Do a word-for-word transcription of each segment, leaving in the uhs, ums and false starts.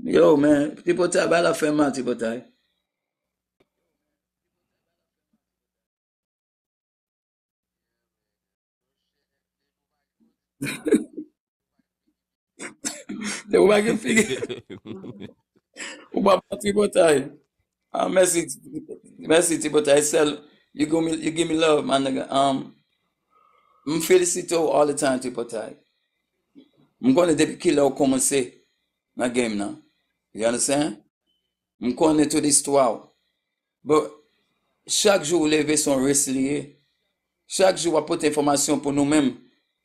Yo, men, Tripotay, bay la fè mal, Tripotay. Ou pa gen figi. Ou pa pran Tripotay. Ah, mèsi, mèsi, Tripotay. Sèl, you give me, you give me love, my nigga. Um, m felisite w all the time, Tripotay. M konnen depi kilè w kòmanse nan game nan. You understand? M konnen tout istwa w. But chak jou ou leve se yon risk li ye. Chak jou w ap pote enfòmasyon pou nou menm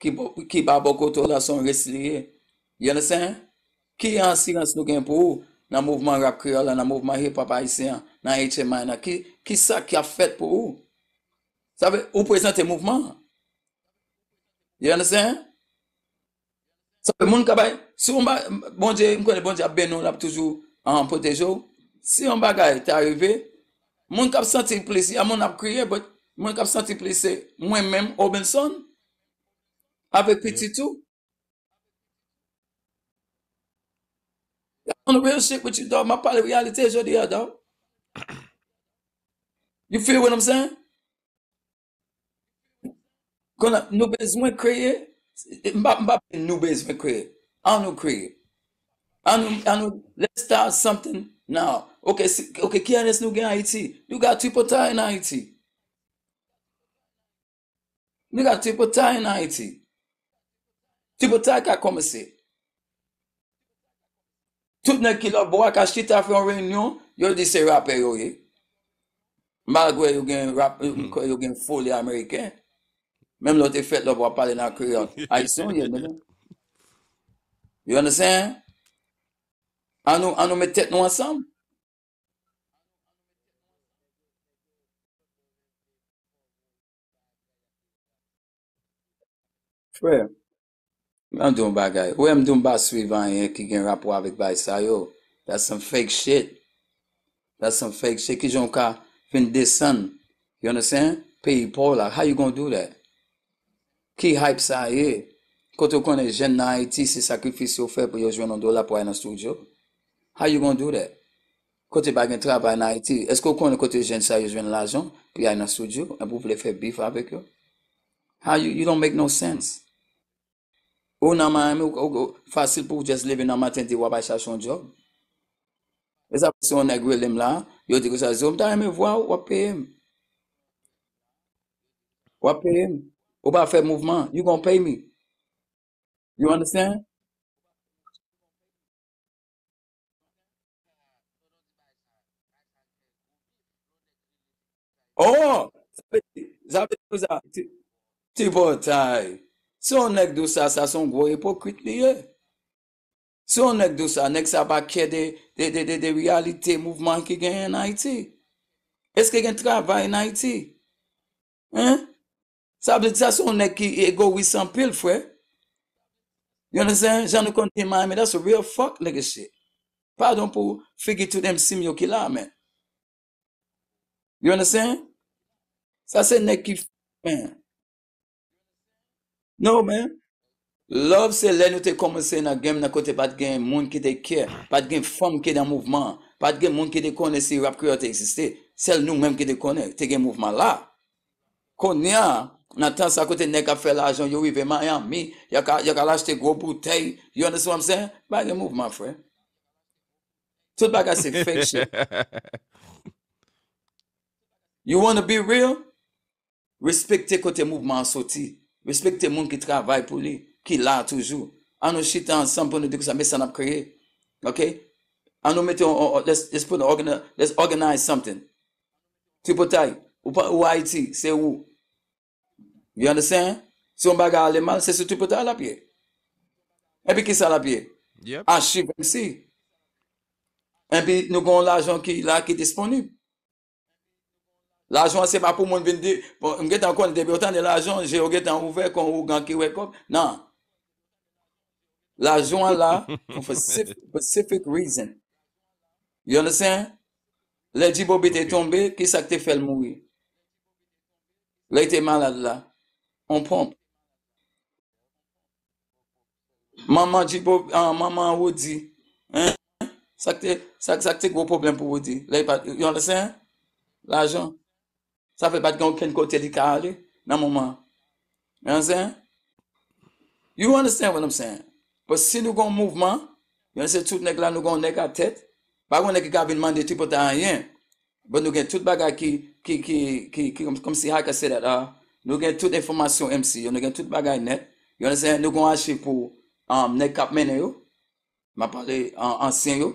ki bò, ki pa bò kote w la, se yon risk li ye. You understand? Ki asirans nou gen pou ou nan mouvman rap kreyòl la, nan mouvman hip hop ayisyen an, nan H M I nan? Ki, ki sa k ap fèt pou ou? Sa vle, ou prezante mouvman an. You understand? Sa vle, moun ka bay, si yon ba, Bondye, m konnen Bondye ap beni w, l ap toujou, ah, pwoteje w. Si yon bagay ta rive, moun k ap santi plis, y a moun ap kriye, but moun k ap santi plis se mwen menm, Obenson, avèk pitit ou. I'm on real shit with you, dog. M ap pale reyalite jodi a, dog. You feel what I'm saying? Konnen nou bezwen kreye, m pa, m pa, nou bezwen kreye. An nou kreye. An nou, an nou, let's start something now. Ok, si, ok, ki artist nou gen Ayiti? You got Tripotay in Ayiti. You got Tripotay in Ayiti. Tripotay ka kòmanse. Tout nèg ki lòt bò a ka chita fè yon reyinyon, yo di se rapè yo ye. Malgre yo gen rap, m kwè yo gen foli ameriken. Menm lè w te fèt lòt bò a pale nan kreyòl. Ayisyen w ye, nigga. You understand? An nou, an nou met tèt nou ansanm. Frè, m ap di w yon bagay. Ou wè m di w m pa swiv anyen ki gen rapò avèk bagay sa yo. That's some fake shit. That's some fake shit. Kijan w ka vin desann, you understand? Peyi pa w la. How you gonna do that? Ki hype sa ye? Kote w konnen jèn nan Ayiti, se sakrifis yo fè pou yo jwenn yon dola pou al nan studio? How you gonna do that? Kote pa gen travay nan Ayiti, èske w konnen kote jèn sa yo jwenn lajan pou y al nan studio? Epi w vle fè beef avèk yo? How you, you don't make no sense. Ou nan Miami, ou, ou, ou, fasil pou w just leve nan maten di w ap al chache yon job. E sa fè si yon nèg rele m la, yo di konsa, Zo, m ta renmen vwa w, w ap peye m. W ap peye m. Ou pa fè mouvman, you gonna pay me. You understand? Oh! Sa vle di, sa vle di konsa, Ti, Tripotay. Si yon nèg di w sa, sa se yon gwo ipokrit li ye. Si yon nèg di w sa, nèg sa pa kè de, de, de, de, de reyalite mouvman ki genyen an Ayiti. Èske gen travay an Ayiti? Hein? Sa vle di sa se yon nèg ki egoyis anpil, frè. You understand? Jan nou konn di Miami, that's a real fuck nigga shit. Padon pou figi tout M C m yo ki la, men. You understand? Sa se nèg ki, man. No, man. Love se lè nou te kòmanse nan game nan kote pa t gen moun ki te care, pa t gen fanm ki nan mouvman an, pa t gen moun ki te konnen si rap kreyòl te egziste. Sèl nou menm ki te konnen te gen mouvman la. Kounye a, nan tan sa kote nèg ap fè lajan, yo rive Miami, y a ka, y a ka al achte gwo boutèy, you understand what I'm saying? Pa gen mouvman, frè. Tout bagay se fake shit. You wanna be real? Respekte kote mouvman an soti. Respekte moun ki travay pou li, ki la toujou. An nou chita ansanm pou nou di konsa, men sa n ap kreye. Ok? An nou mete yon, yon, let's, let's put an organi-, let's organize something. Tripotay, ou pa, ou Ayiti, se ou. You understand? Si yon bagay ale mal, se sou Tripotay l ap ye. Epi kisa l ap ye? Yep. Achiv M C. Epi nou gen yon lajan ki la, ki disponib. Lajan an se pa pou moun vin di, bon, m gentan konnen depi yo tande lajan, je yo gentan ouvè kon ougan ki wè kòb. Non. Lajan an la for specific, specific reason. You understand? Lè G-Bobby te tonbe, ki sa k te fè l mouri? Lè l te malad la, on ponp. Manman G-Bobby, ah, manman Roody, hein? Sa k te, sa, sa k te gwo pwoblèm pou Roody? Lè li pa, you understand? Lajan. Sa fè pa t gen okenn kote li ka ale nan moman an. You understand? You understand what I'm saying? But si nou gon mouvman, you understand, tout nèg la, nou gon nèg a tèt, pa gon nèg ki ka vin mande Tripotay anyen. But nou gen tout bagay ki, ki, ki, ki, ki, kòm, kòm si, how can I say that, uh, nou gen tout enfòmasyon M C yo, nou gen tout bagay nèt. You understand? Nou gon achiv pou, um, nèg k ap mennen yo. M ap pale an, ansyen yo.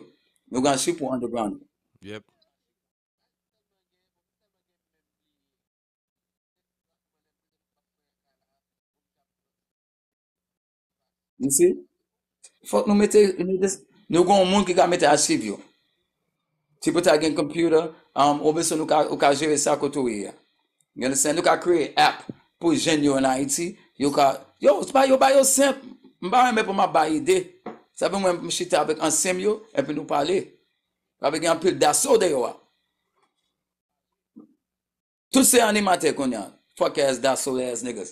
Nou gon achiv pou underground. Yep. You see? Fòk nou mete, mete, nou gon moun ki ka mete achiv yo. Si pou ta gen computer, um, ou bezwen nou ka, ou ka jere sa kote ou ye a. You understand? Nou ka kreye app pou jèn yo an Ayiti. Yo ka, yo, se pa, yo ba yo senp. M pa renmen pou m ap bay ide. Sa fè mwen, m chita avèk ansyen m yo, epi nou pale. Sa vle gen anpil daso deyò a. Tout se animatè kounye a. Fuck ass, daso ass niggas.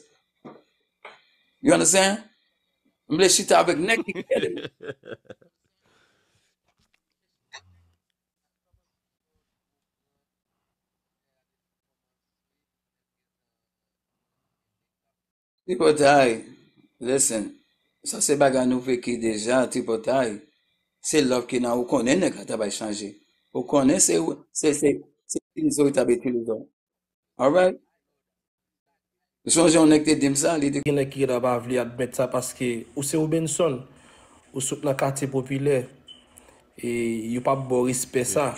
You understand? M vle chita avèk nèg ki kè. Tripotay, listen, sa se bagay nou veki deja, Tripotay. Se love ki nan ou konnen nèg la ta bay chanje. Ou konnen se, se, se, se itilize w, ta bay itilize w. Alright? Ou sonje yon nèg te di m sa, li te gen nèg ki ta pa vle admèt sa paske ou se Robenson, ou sot nan katye popilè, e yo p ap ba w respè sa.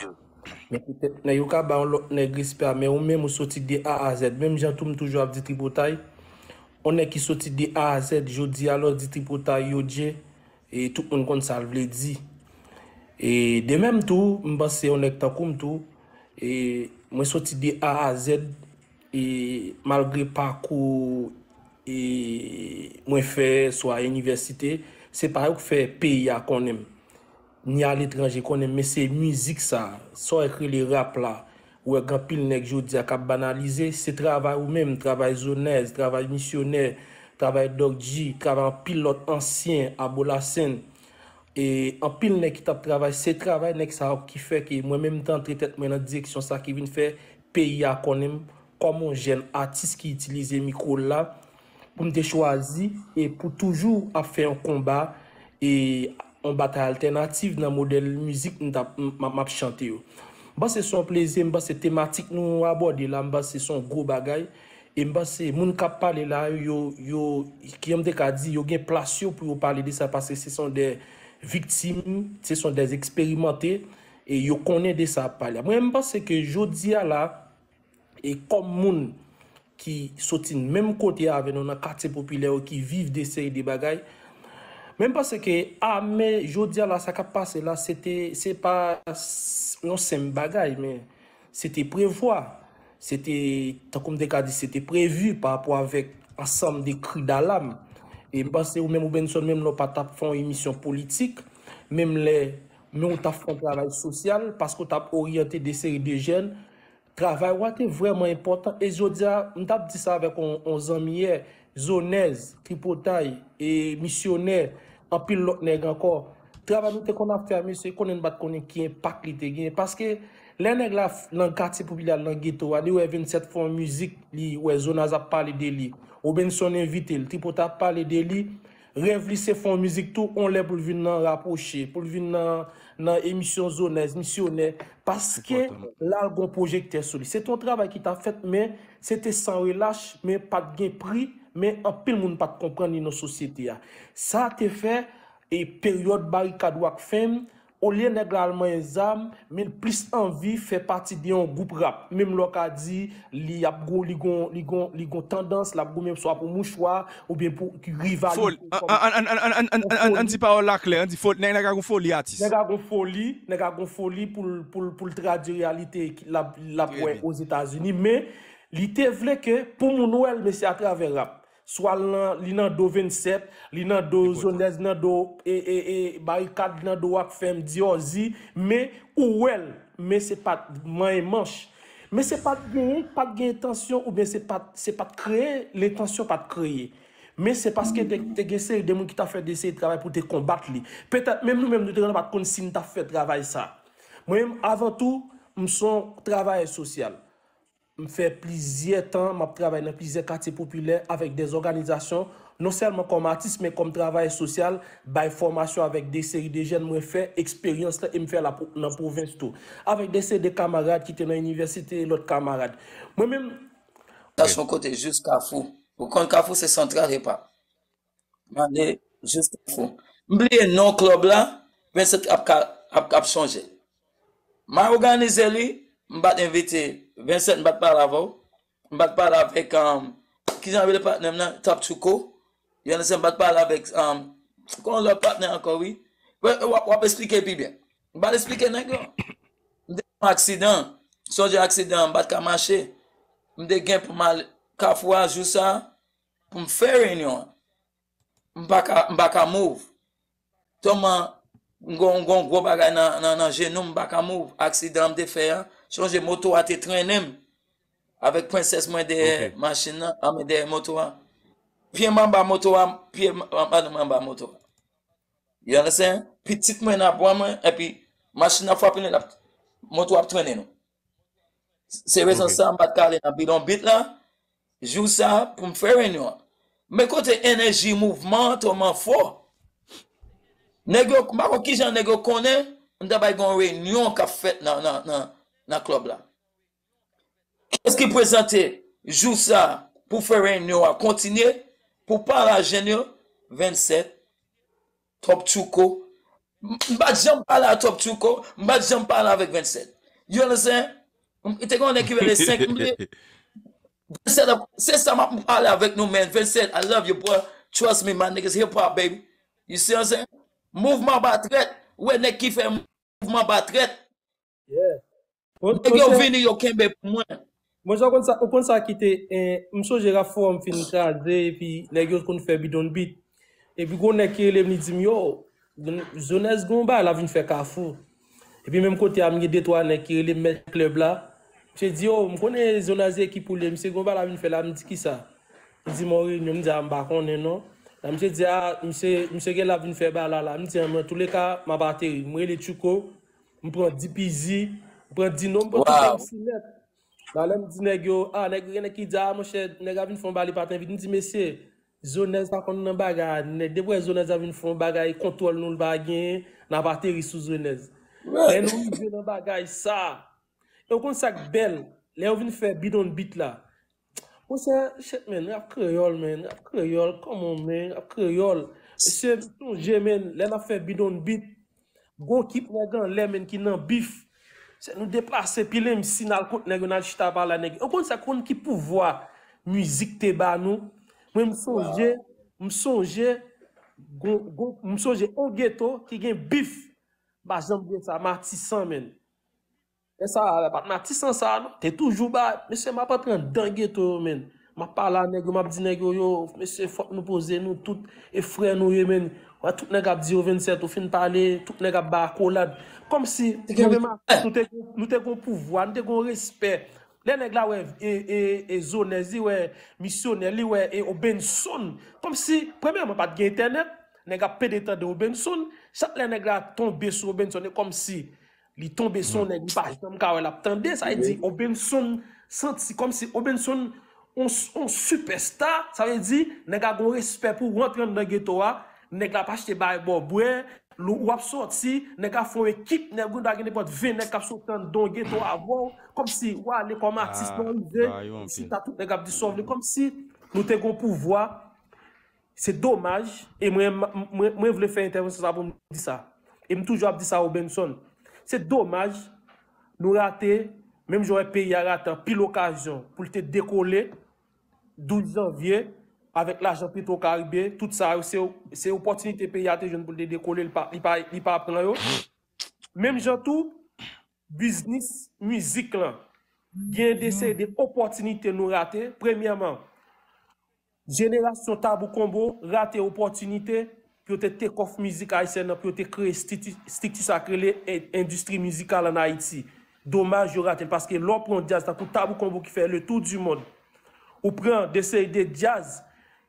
Men petèt nèg yo ka ba yon lòt nèg respè a, men ou menm ou soti de A a Z. Menm jan tou m toujou ap di Tripotay, yon nèg ki soti de A a Z, jodi a lè w di Tripotay, yo dje, e tout moun konn sa l vle di. E de menm tou, m panse yon nèg tankou m tou, e mwen soti de A a Z, e malgre pakou, e mwen fè swa inivèsite, se pa yo k fè peyi a konnen m. Ni aletranje konnen m, men se mizik sa, sa w wè k rele rap la, ou wè gen anpil nèg jodi a k ap banalize, se travay ou menm, travay Zonèz, travay Misyonè, travay Doc G, travay anpil lòt ansyen, Abo Lasenn. E anpil nèg ki t ap travay, se travay nèg sa yo ki fè ke mwen menm m te antre tèt mwen nan direksyon sa ki vin fè peyi a konnen m kòm yon jèn atis ki itilize mikwo l la pou m te chwazi e pou toujou ap fè yon konba e yon batay altènatif nan modèl mizik m t ap, m, m, m ap chante yo. M panse se yon plezi, m panse tematik nou abòde la, m panse se yon gwo bagay. E m panse moun k ap pale la, yo, yo, kijan m te ka di, yo gen plas yo pou yo pale de sa, paske se son de viktim, se son de eksperimante, e yo konnen de sa ap pale. Mwen, m panse ke jodi a la, e kòm moun ki soti menm kote avè nou nan katye popilè yo, ki viv de seri de bagay, men m panse ke, a, men jodi a la, sa k ap pase la, se te, se pa s-, yon senp bagay, men se te prevwa. Se te, tankou m te ka di, se te previ pa rapò avèk ansanm de kri dalam. E m panse ou menm, Robenson, menm lè w pa t ap fè yon emisyon politik, menm lè, men w t ap fè yon travay sosyal, paske w t ap oryante de seri de jèn, travay ou a te vrèman enpòtan. E jodi a, m t ap di sa avèk yon, yon zanmi yè, Zonèz, Tripotay, e Misyonè, anpil lòt nèg ankò. Travay nou te konn ap fè a, mesye, konnen n pa t konnen ki enpak li te genyen. Paske lè nèg la f-, nan katye popilè a, nan geto a, li wè vennsèt fè yon mizik, li wè Zonèz ap pale de li. Robenson envite l, Tripotay ap pale de li. Rèv li se fè yon mizik tou, on lè pou l vin nan Rapwoche, pou l vin nan, nan emisyon Zonèz, Misyonè, paske la l gon pwojektè sou li. Se te yon travay ki t ap fèt, men se te san relach, men pa t gen pri, men anpil moun pa t konprann li nan sosyete a. Sa te fè, e peryòd Barikad Rock Fam, olye nèg la al manyen zam, men l plis anvi fè pati de yon gwoup rap. Menm lè w ka di li ap gon, li gon, li gon, li gon tandans, l ap goumen swa pou mouchwa, oubyen pou rivalite. Foli. An, an, an, an, an, an, an, an, an di pawòl la klè, an di foli, nèg la ka gon foli atis. Nèg la gon foli, nèg la gon foli pou l, pou l, pou l tradui reyalite ki, l ap, l ap wè Ozetazini, men li te vle ke pou moun wè l, men se atravè rap. Swa l nan, li nan do vennsèt, li nan do Zonèz, li nan do, e, e, e, Barikad, li nan do Rock Fam, Diòzi, men ou wè l, men se pa t manyen manch. Men se pa t genyen, pa t gen entansyon, oubyen se pa t, se pa t kreye, lentansyon pa t kreye. Men se paske te, te gen seri de moun ki t ap fè de seri travay pou te konbat li. Petèt menm nou menm nou te konn pa t konn si n t ap fè travay sa. Mwen menm, avan tou, m se yon travayè sosyal. M fè plizyè tan, m ap travay nan plizyè katye popilè avèk de òganizasyon, non sèlman kòm atis, men kòm travayè sosyal, bay fòmasyon avèk de seri de jèn, mwen fè eksperyans lan e m fè l nan pwovens tou. Avèk de seri de kamarad ki te nan inivèsite e lòt kamarad. Mwen menm, Sa se yon kote jis Kafou. Ou konn Kafou se santral epa. M ale jis Kafou. M bliye non klèb la, vennsèt ap ka ap ap sonje. M al òganize li, m pa t envite vennsèt, m pa t pale avè w. M pa t pale avèk um, kijan rele patnè m nan? Top Chuko. You understand? M pa t pale avèk um, kon lòt patnè ankò wi. W ap, w ap eksplike pi byen. M pa t eksplike nèg yo. M te gen yon aksidan. Sonje aksidan an, m pa t ka mache. M te gen pou m al Kafou a jou sa pou m fè reyinyon an. M pa ka, m pa ka move. Tèlman m gon, m gon gwo bagay nan, nan, nan jenou m, m pa ka move. Aksidan m te fè a, sonje moto a te trennen m avèk prensès mwen dèyè machin nan, anben dèyè moto a. Pye m anba moto a, pye m anba moto a. You understand? Pitit mwen nan bra mwen, epi machin nan frape nou, l ap, moto ap trennen nou. Se rezon sa m pa t ka ale nan bidon bit la, jou sa, pou m fè reyinyon an. Men kote enèji mouvman an tèlman fò. Nèg yo, m pa konn kijan nèg yo konnen, m ta bay gon reyinyon k ap fèt nan, nan, nan, nan klèb la. Kiyès ki prezante jou sa pou fè reyinyon an kontinye, pou pale a jèn yo, vennsèt, Top Chuko. M m pa t janm pale a Top Chuko, m pa t janm pale avèk vennsèt. You understand? M te gen yon nèg ki rele senk, m bliye. Vennsèt, se sa m ap pale avèk nou, man. Vennsèt, I love you, bro. Trust me, my niggas, hip hop, baby. You see what I'm saying? Mouvman pa trèt. Ou wè nèg ki fè mouvman pa trèt. Yeah. Bon, Nèg yo monchè, vini, yo kenbe pou mwen. Mwen, jan konn sa, ou konn sa ki te, eh, m sonje rap forum fin kraze, epi nèg yo konn fè bidon bit. Epi gon nèg ki rele m, li di m, yo, Zonèz gon bagay la vin fè Kafou. Epi menm kote a, m gen de twa nèg ki rele m mèt klèb la. Misye di, yo, m konnen Zonèz ekip ou li ye, misye gon bagay la vin fè la, m di, kisa? Li di m on reyinyon, m di, a, m pa konnen non. La, misye di, a, misye, misye gen la vin fè bagay la, la. M di, an, mwen, touleka, m ap ateri. M rele Tchouko, m pran D P Z, m pran Dino, m pran tout M C nèt. Nan lè m di nèg yo, a, nèg, gen nèg ki di, a, monchè, nèg la vin fè yon bagay, li pa t envite. M di, mesye, Zonèz pa konn nan bagay a nèt. Depi w wè Zonèz la vin fè yon bagay, kontwòl nou l pa genyen, n ap ateri sou Zonèz. Lè nou rive nan bagay sa, e w konn sa k bèl, lè yo vin fè bidon bit la. Monchè, shit, man, rap kreyòl, man, rap kreyòl, come on, man, rap kreyòl. Mesye, m sonje, man, lè n ap fè bidon bit, gon ekip nèg anlè, menn, ki nan bif. Se nou deplase pil M C, n al kot nèg yo, n al chita pale a nèg yo. Ou konn sa, konn ki pouvwa mizik te ba nou? Mwen, m sonje, m sonje, gon, gon, m sonje on geto ki gen bif. M pa janm bliye sa, Matisan, menn. E sa, pa t Matisan sa, non. Te toujou ba, mesye, m ap antre anndan geto yo, menn. M ap pale a nèg yo, m ap di nèg yo, yo, mesye, fòk nou poze nou tout, e frè nou ye, menn. Wè, tout nèg ap di yo vennsèt, ou fin pale, tout nèg ap ba akolad. Kòmsi, nou menm atis, nou te, nou te gon pouvwa, nou te gon respè. Lè nèg la wè, e, e, e Zonèz, li wè Misyonè, li wè, e Obenson. Kòmsi, premyèman, pa t gen entènèt, nèg ap pede tande Obenson. Chak lè nèg la tonbe sou Obenson, e kòmsi li tonbe sou yon nèg, li pa janm ka wè l ap tande, sa vle di Obenson santi kòmsi Obenson on, on sipèsta, sa vle di nèg la gon respè pou ou, rantre anndan geto a, nèg la ap achte bagay ba w bwè, lè w ap sòti, nèg la fè yon ekip, nèg ou ta gen nenpòt ven nèg k ap sòti anndan yon geto avè w, kòmsi w ale kòm atis, lè w rive, chita tout nèg ap di sa w vle, kòmsi nou te gon pouvwa. Se domaj, e mwen, mwen, mwen vle fè entèvansyon sa pou m di sa. E m toujou ap di sa, Obenson. Se domaj, nou rate, menm jan w wè peyi a rate anpil okazyon pou l te dekole, douz janvye, avèk lajan Petro Caribe, tout sa yo, se, se opòtinite peyi a te jwenn pou l te dekole, li pa, li pa, li pa pran yo. Menm jan tou, biznis mizik lan, gen de seri de opòtinite nou rate. Premyèman, jenerasyon Tabou Combo rate opòtinite pou yo te take off mizik ayisyèn nan, pou yo te kreye strikti, strikti sa k rele en-, endistri mizikal ann Ayiti. Domaj yo rate l, paske lè w pran yon djaz tankou Tabou Combo ki fè le tour du monde, ou pran de seri de djaz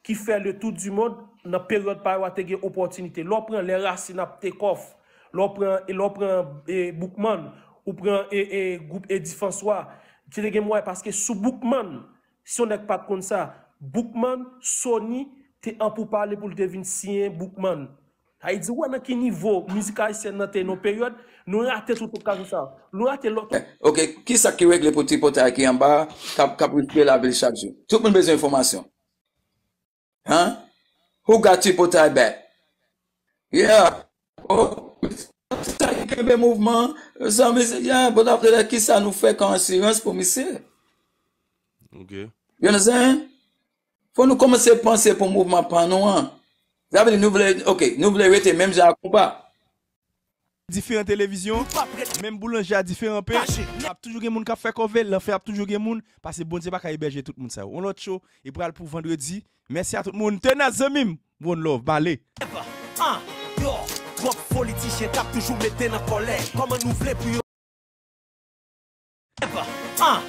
ki fè le tour du monde, nan peryòd pa yo a te gen opòtinite. Lè w pran Les Racines ap take off, lè w pran, e lè w pran e, Boukman, ou pran e, e, gwoup Eddy François, ki te gen mwayen, paske sou Boukman, si yon nèg pa t konn sa, Boukman, Sony te an pou pale pou l te vin siyen Boukman. Sa vle di, w wè nan ki nivo mizik ayisyèn nan te ye nan yon peryòd, nou rate tout okazyon sa yo. Nou rate lòt. Ok, kisa ki regle pou tripotay ki anba a, k ap, k ap riske lavi l chak jou? Tout moun bezwen enfòmasyon. Hein? Who got tripotay back? Yeah. Oh, sa ki kenbe mouvman, zanmi, yeah, but after that, kisa nou fè kon asirans pou misye? Ok. You understand? Fò nou kòmanse panse pou mouvman pa nou an. Sa vle di nou vle, ok, nou vle rete menm jan ak konpa. Diferan televizyon, menm boulanje a diferan pen. Ap toujou gen moun k ap fè kòve, lanfè ap toujou gen moun, paske Bondye pa ka ebèje tout moun sa yo. On lòt show, e pral pou vandredi. Mèsi a tout moun. Tenas zanmi m. One love, bale. Ah, yo, twòp politichyen k ap toujou mete nan kòlè. Kòman nou vle pou yo Ah,